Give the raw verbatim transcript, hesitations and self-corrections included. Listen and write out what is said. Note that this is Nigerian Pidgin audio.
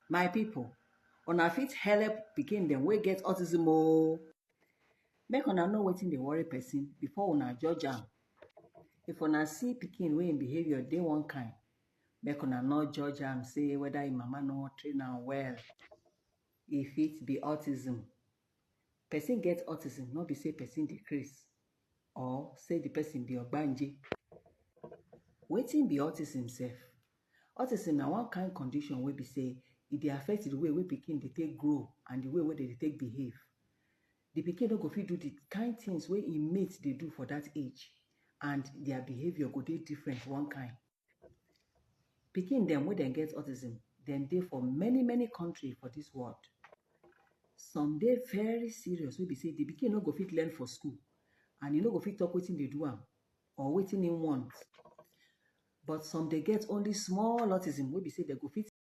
My people, una fit help pikin dem wey get autism o. Make una know wetin dey worry person before una judge am. If una see pikin wey im behaviour dey one kind, make una no judge am say whether im mama no train am well. E fit be autism. Person get autism no be say person dey craze or say the person be ogbanje. Wetin be autism sef? Autism na one kind condition wey be say e dey affect the way wey pikin dey take grow and the way wey dem dey take behave. The pikin no go fit do the kind things wey im mate dey do for that age, and their behaviour go dey different one kind. Pikin dem wey dem get autism, dem dey for many many country for this world. Some dey very serious wey be say the pikin no go fit learn for school, and e no go fit talk wetin dey do am or wetin im want. But some dey get only small autism wey be say dem go fit